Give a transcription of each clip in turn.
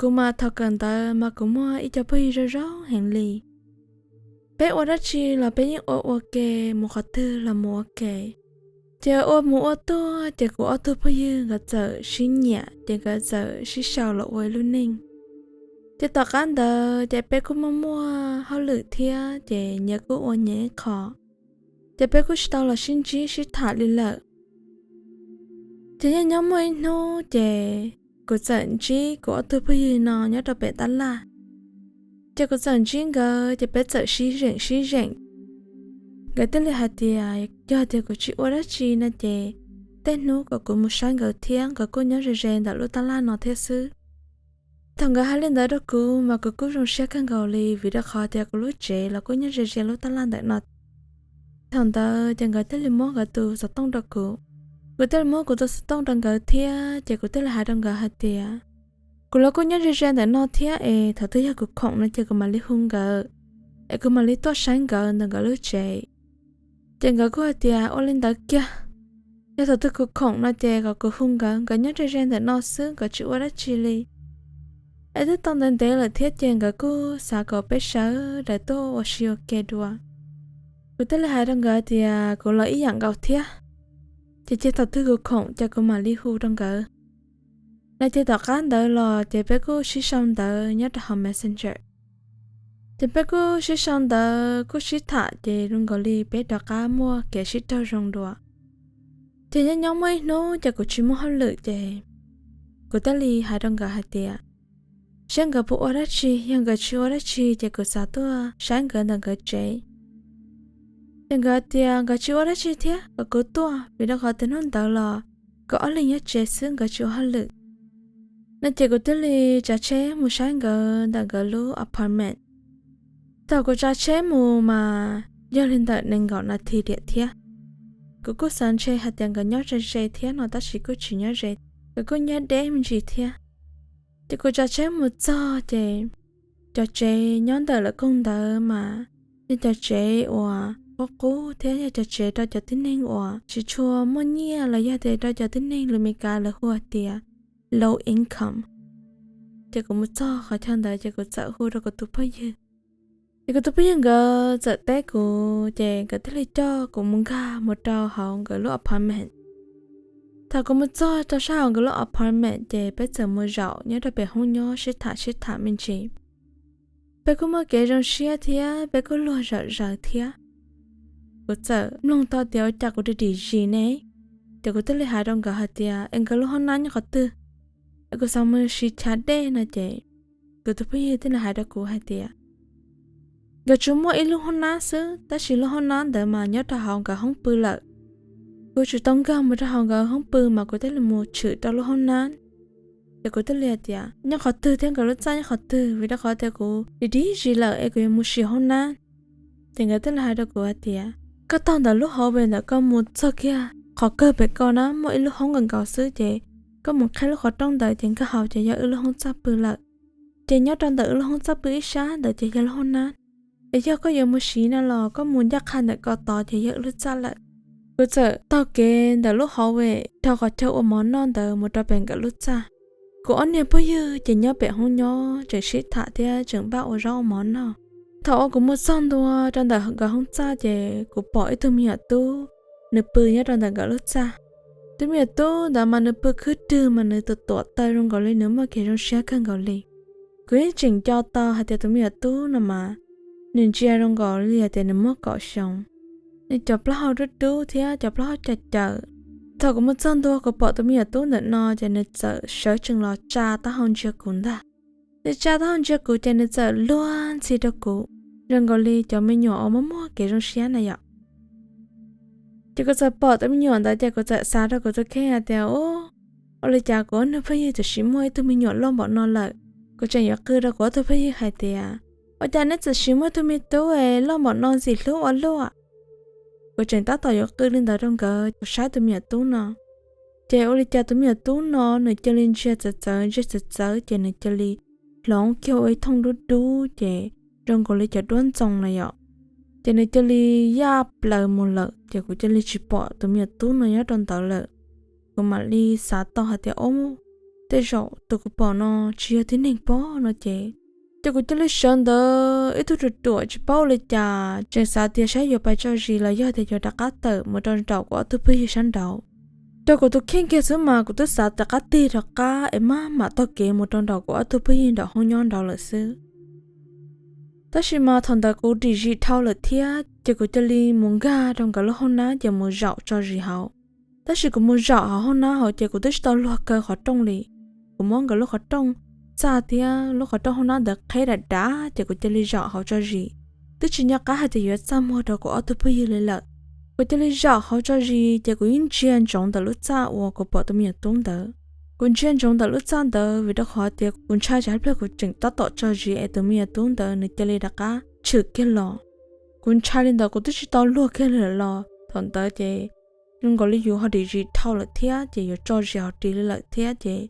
Kuv mas thaum kawm ntawv mas kuv muaj ib co phooj ywg zoo zoo heev li. Peb ua dab tsi los peb yeej ua ua ke, mus qhov twg los mus ua ke. Ces ua mus ua tuaj ces kuv ob tug phooj ywg nkawd txawm sib nyiam ces nkawd txawm sib sau los ua ib lub neej. Ces tom qab ntawd ces peb kuj muaj muaj hauj lwm thiab ces nyias kuj ua nyias ib qho. Ces peb kuj tsis tau los sib ntsib sib tham li lawm. Ces nyob nyob muaj ib hnub ces kuv txawm ntsib kuv ob tug phooj ywg no nyob rau pem tab laj. Ces kuv txawm ntsib nkawd ces peb txawm sib zeem sib zeem. Nkawd thiaj li hais tias yog tias kuv tsis ua dab tsi no ces tej hnub kom kuv mus saib nkawd thiab, nkawd kuj nyob ze ze ntawm lub tab laj no thiab xwb. Thaum nkawd hais li ntawd rau kuv mas kuv kuj zoo siab kawg nkaus li vim rau qhov tias kuv lub tsev los kuj nyob ze ze lub tab laj ntawm no. Thaum ntawd ces nkawd thiaj li muab nkawd tus xov tooj rau kuv. Kuv thiaj li muab kuv tus xov tooj rau nkawd thiab ces kuv thiaj li hais rau nkawd hais tias kuv los kuj nyob ze ze ntawm no thiab es thaum twg yog kuv khoom no ces kuv mam li hu nkawd, es kuv mam li tuaj saib nkawd ntawm nkawd lub tsev. Ces nkawd kuj hais tias ua li ntawd kiag, yog thaum twg kuv khoom no ces kom kuv hu nkawd, nkawd nyob ze ze ntawm no xwb, nkawd tsis ua dab tsi li. Es twb tau ntev ntev lawm thiab ces nkawd kuj xav kom peb sawv daws tuaj ua si ua ke dua. Kuv thiaj li hais rau nkawd tias kuv los ib yam nkaus thiab, ces cia thaum twg kuv khoom ces kuv mam li hu rau nkawd. No ces tom qab ntawd los ces peb kuj sib sau ntawv nyob rau hauv Messenger. Ces peb kuj sib sau ntawv kuj sib tham ces zoo nkaus li peb rov qab muaj kev sib raug zoo dua. Ces nyob nyob muaj ib hnub ces kuv tsis muaj hauj lwm ces kuv thiaj li hais rau nkawd hais tias seb nkawd puas ua dab tsi, yog nkawd tsis ua dab tsi ces kuv xav tuaj saib nkawd ntawm nkawd tsev. Ces nkawd tias nkawd tsis ua dab tsi thiab kom kuv tuaj vim rau qhov tias hnub ntawd los nkawd ob leeg nyob tsev xwb, nkawd tsis ua hauj lwm. No ces kuv thiaj li tsav tsheb mus saib nkawd ntawm nkawd lub apartment. Thaum kuv tsav tsheb mus mas yog li ntawm nees nkaum nas this diam thiab. Kuv kuj xav ntshe hais tias nkawd nyob ze ze thiab no tab sis kuj tsis nyob ze, nkawd kuj nyob deb me ntsis thiab. Ces kuv tsav tsheb mus txog ces cov tsev nyob ntawm lawv koog ntawd mas yog cov tsev uas qub qub thiab yog cov tsev rau cov tib neeg uas tsis tshua muaj nyiaj los yog tias rau cov tib neeg lus Meskas lawv hu hais tias low income. Ces kuv mus txog qhov chaw ntawd ces kuv txawm hu rau kuv tus phooj ywg. Ces kuv tus phooj ywg nkawd txawm teb kuv ces nkawd thiaj li coj kuv mus nkag mus rau hauv nkawd lub apartment. Thaum kuv mus txog rau sab hauv nkawd lub apartment ces peb txawm mus zaum nyob rau pem hoob nyob sib tham sib tham me ntsis. Peb kuj muaj kev zoo siab thiab peb kuj luag zom zaws thiab. Kuv txawm mloog tau tias ua cas kuv dim dim zis ne, ces kuv thiaj li hais rau nkawd hais tias es nkawd lub hoob nab nyob qhov twg, es kuv xav mus siv chav dej no ces kuv tus phooj ywg thiaj li hais rau kuv hais tias nkawd tsuas muaj ib lub hoob nab xwb tab sis lub hoob nab ntawd mas nyob rau hauv nkawd hoob pw lawm. Kuv tsuas tau nkag mus rau hauv nkawd hoob pw mas kuv thiaj li mus tshwm rau lub hoob nab. Ces kuv thiaj li hais tias nyob qhov twg thiab nkawd lub txaj nyob qhov twg vim rau qhov tias kuv dim dim zis lawm es kuv yuav mus sim hoob nab. Ces nkawd thiaj li hais rau kuv hais tias koj taug ntawm lub hallway ntawd koj mus txog kiag qhov kawg pem ko na muaj ib lub hoob nkaus nkaus xwb ces koj mus qhib lub qhov rooj ntawd ces nkag hauv ces yog wb lub hoob txaj pw lawm. Ces nyob rau ntawm wb lub hoob txaj pw ib sab ntawd ces yog lub hoob nab. Es yog koj yuav mus siv no los koj mus ncaj qha ntawm ko tod ces yog wb lub txaj lawm. Kuv txawm taug kev ntawm lub hallway dhau qhov chaw ua mov noj ntawd mus rau pem nkawd lub txaj. Kuv ob niag phooj ywg ces nyob pem hoob nyob tseem sib tham thiab tseem npaj ua zaub ua mov noj. Thaum uas kuv mus txog ntua rau ntawm nkawd hoob txaj ces kuv pom ib tug me nyuam tub, nws pw nyob rau ntawm nkawd lub txaj. Tus me nyuam tub ntawd mas nws pw khwb rwg mas nws tus tuam taw zoo nkaus li nws muaj kev zoo siab kawg nkaus li. Kuv yeej tseem nco tau hais tias tus me nyuam tub no mas nws ntsia zoo nkaus li hais tias nws muaj kaum xyoo. Nws cov plaub hau dub dub thiab cov plaub hau cam cawm. Thaum kuv mus txog ntua kuv pom tus me nyuam tub ntawm no ces nws txawm sawv tsees los tsa taub hau ntsia kuv ntag. Nws tsa taub hau ntsia kuv ces nws txawm luag ntxhi rau kuv, zoo nkaus li cov me nyuam uas muaj muaj kev zoo siab na yom. Ces kuv txawm pom tus me nyuam ntawd ces kuv txawm xav rau kuv tus kheej hais tias ua li cas kuv ob niag phooj ywg tam sim muaj ib tug me nyuam loj npaum no lawm. Kuv tseem yuav qw rau kuv ob tug phooj ywg hais tias ua cas neb tam sim muaj ib tug me tub loj npaum no ntxim hlub ua luaj. Kuv tseem tab tom yuav qw li ntawd rau nkawd kuv saib tus me nyuam tub no. Ces ua li cas tus me nyuam tub no nws cia li ntsia txawv txawv ntsia txawv txawv ces nws cia li hloov kiag ua ib thooj dub dub ces zoo nkaus li cov duab ntxoo na yom. Ces nws cia li yaj plaws mus lawm ces kuv cia li tsis pom tus me nyuam tub no nyob rau ntawd lawm. Kuv mam li xav tau hais tias ub, tej zaum tus kuv pom no tsis yog tib neeg pob no ces, ces kuv cia li sawv ntawd ib tug ruam ruam tsis paub ua li cas, tseem xav tias saib yuav pais tso zis los yog tias yuav rov qab tawm mus rau nraum kuv ob tug phooj ywg sab nraud. Rau kuv tus kheej kiag xwb mas kuv twb xav rov qab tig rov qab es maj mam taug kev mus rau nraum kuv ob tug phooj ywg nraum hoob nyob nraud lawm xwb. Tab sis mas thaum ntawd kuv dim zis dhau lawm thiab ces kuv cia li mus nkag rau nkawd lub hoob nab ces mus zaum tso zis hauv. Tab sis kuv mus zaum hauv hoob nab hauv ces kuv twb tsis tau luag kaw qhov rooj li. Kuv muab nkawd lub qhov rooj txaj thiab lub qhov rooj hoob nab ntawd qheb dav dav ces kuv cia li zaum hauv tso zis. Twb tsis nco qab hais tias yuav txaj muag rau kuv ob tug phooj ywg li lawm. Kuv cia li zaum hauv tso zis ces kuv yeej ntsia ntsoov ntawm lub txaj uas kuv pom tus me nyuam tub ntawd. Kuv ntsia ntsoov ntawm lub txaj ntawd vim rau qhov tias kuv ntshai tsam ib pliag kuv tseem tab tom tso zis es tus me nyuam tub ntawd nws cia li rov qab tshwm kiag los. Kuv ntshai li ntawd kuv twb tsis tau luag kiag li lawm los thaum ntawd ces zoo nkaus li yus ho dim zis dhau lawm thiab ces yuav tso zis ho ris li lawm thiab ces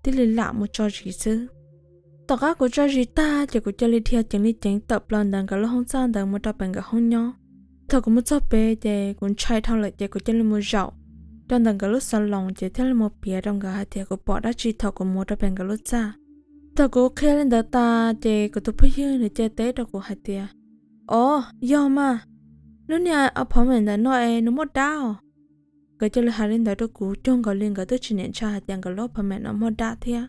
thiaj li lam mus tso zis xwb. Tom qab kuv tso zis tag ces kuv cia li dhia ceev li ceev tawm plaws ntawm nkawd lub hoob txaj ntawd mus rau pem nkawd hoob nyob. Thaum kuv mus txog pem ces kuv ntshai dhau lawm ces kuv cia li mus zaum rau ntawm nkawd lub xas loos ces thiaj li mus piav rau nkawd hais tias kuv pom dab tsi thaum kuv mus rau pem nkawd lub txaj. Thaum kuv qhia li ntawd tas ces kuv tus phooj ywg nws cia teb rau kuv hais tias, Os, yog mas, lub niag apartment ntawm no es nws muaj dab os. Nkawd cia li hais li ntawd rau kuv cuag nkaus li nkawd twb tsis niam ntshai hais tias nkawd lub apartment no muaj dab thiab.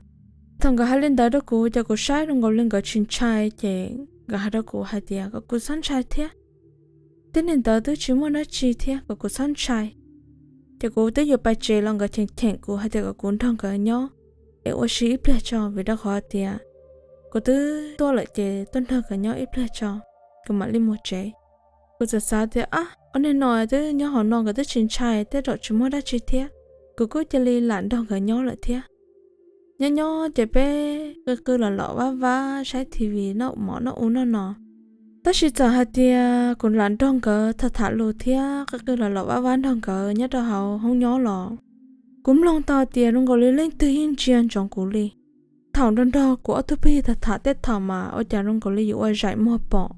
Thaum nkawd hais li ntawd rau kuv ces kuv saib rau nkaus li nkawd tsis ntshai ces nkawd hais rau kuv hais tias kom kuv txhob ntshai thiab. Tib neeg ntawd twb tsis muaj dab tsi thiab kom kuv txhob ntshai. Ces kuv twb yuav pais tsev los nkawd cheem cheem kuv hais tias kom kuv nrog nkawd nyob es ua si ib pliag tso vim rau qhov tias kuv twb tuaj lawm ces tuaj nrog nkawd nyob ib pliag tso, kuv mam li mus tsev. Kuv txawm xav tias, ab, ob niag no twb nyob hauv no nkawd twb tsis ntshai tej zaum tsis muaj dab tsi thiab. Kuv kuj cia li lam nrog nkawd nyob lawm thiab. Nyob nyob ces peb qw qw los los vab vab saib T V noj mov noj ub noj no. Tab sis txawm hais tias kuv lam nrog nkawd tham tham lus thiab qw qw los los vab vab nrog nkawd nyob rau hauv hoob nyob los kuv mloog tau tias zoo nkaus li leej twg yeej ntsia ntsoov kuv li. Thaum nrog nrog kuv ob tug phooj ywg tham tham tej thaum mas ua cas zoo nkaus li yus ua zaim muag pom,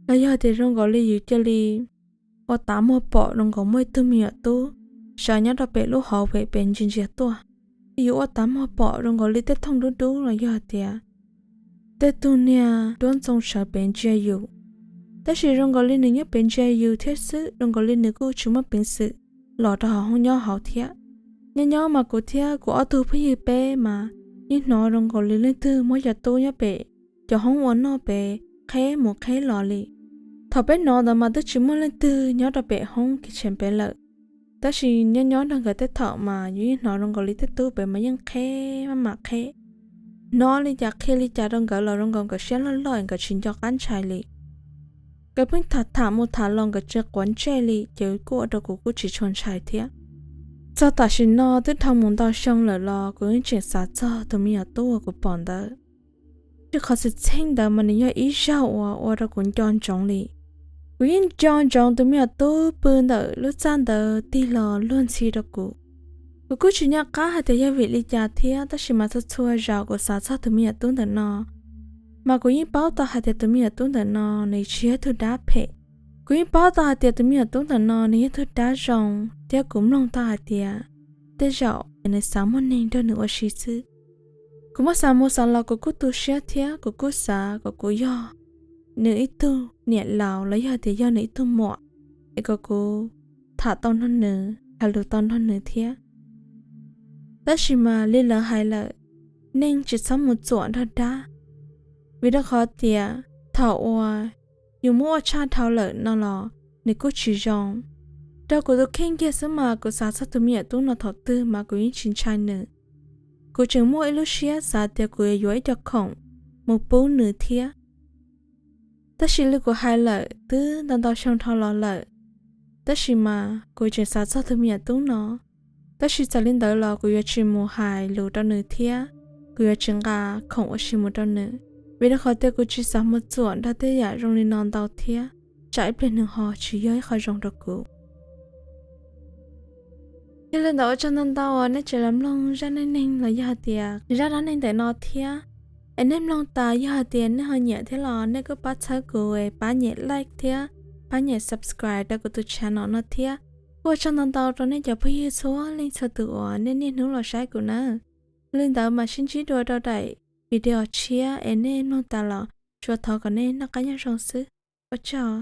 los yog tias zoo nkaus li yus cia li ua tav muag pom zoo nkaus muaj ib tug me nyuam tub sawv nyob rau pem lub hauv pem pem ntsia ntsia tuaj. Yus ua tav muag pom zoo nkaus li tej thooj dub dub los yog tias tej tug niag duab ntxoo sawv pem ntsia yus. Tab sis zoo nkaus li nws nyob pem ntsia yus thiab xwb, zoo nkaus li nws kuj tsis muaj peev xwm los rau hauv hoob nyob hauv thiab. Nyob nyob mas kuv thiab kuv ob tug phooj ywg peb mas yeej hnov zoo nkaus li leej twg muab cov tub nyob pem cov hoob ua noj pem qheb mus qheb los li. Thaum peb hnov ntawd mas twb tsis muaj leej twg nyob rau pem hoob kitchen pem lawm. Tab sis nyob nyob nrog nkawd tej thaum mas yus yeej hnov zoo nkaus li tej tub pem mas yeej qheb maj mam qheb. Hnov li cas qhia li cas rau nkawd los zoo nkaus nkawd siab loj loj es nkawd tsis nco qab ntshai li. Nkawd pheej tham tham mus tham los nkawd tsis quav ntsej li ces kuj ua rau kuv kuj tsis tshua ntshai thiab. Txog tam sim no twb dhau mus ntau xyoo lawm los kuv yeej tseem xav txog tus me nyuam tub uas kuv pom ntawd. Tab sis qhov txheej txheej ntawd mas nws yog ib zaug uas ua rau kuv nco ntsoov li. Kuv yeej nco ntsoov tus me nyuam tub pw ntawm lub txaj ntawd tig los luag ntxhi rau kuv. Kuv kuj tsis nco qab hais tias yog vim li cas thiab, tab sis mas txhua txhua zaus kuv xav txog tus me nyuam tub ntawm no, mas kuv yeej paub tau hais tias tus me nyuam tub ntawm no nws tsis yog ib tug dab phem. Kuv yeej paub tau hais tias tus me nyuam tub ntawm no nws yog ib tug dab zoo, thiab kuv mloog tau hais tias tej zaum nws xav muaj neeg nrog nws ua si xwb. Kuv muab xav mus xav los kuv kuj tu siab thiab kuv kuj xav kom kuv yog nws ib tug niam laus los yog tias yog nws ib tug muam, es kom kuv tham tau nrog nws, hais lus tau nrog nws thiab. Tab sis mas li lawv hais lawm, neeg tsis txhob mus txuam nrog dab, vim rau qhov tias thaum uas yus muab ua tshaj dhau lawm no los nws kuj tsis zoo. Rau kuv tus kheej kiag xwb mas kuv xav txog tus me nyuam tub no thaum twg mas kuv yeej tsis ntshai nws. Kuv tseem muaj ib lub siab xav tias kuv yuav yuav ib co khoom mus pub nws thiab. Tab sis li kuv hais lawm twb ntau ntau xyoo dhau los lawm, tab sis mas kuv tseem xav txog tus me nyuam tub no. Tab sis txawm li ntawd los kuv yuav tsis mus hais lus rau nws thiab kuv yuav tsis nqa khoom ua si mus rau nws, vim rau qhov tias kuv tsis xav mus txuam nrog tej yam zoo li no ntau thiab, tsam ib pliag nws ho tsis yog ib qho zoo rau kuv. Yog li ntawd ua tsaug ntau ntau uas nej tseem los mloog zaj neej neeg los yog hais tias zaj dab neeg ntawm no thiab. Es nej mloog tas yog hais tias nej ho nyiam thiab los nej kuj pab txhawb kuv es pab nyem like thiab pab nyem subscribe rau kuv tus channel no thiab. Kuj ua tsaug ntau ntau rau nej cov phooj ywg txhua leej txhua tus uas nej niaj hnub los saib kuv nawb. Li ntawd mam sib ntsib dua rau daim video tshiab es nej mloog tas los tsuas thov kom nej noj qab nyob zoo xwb. Ua tsaug.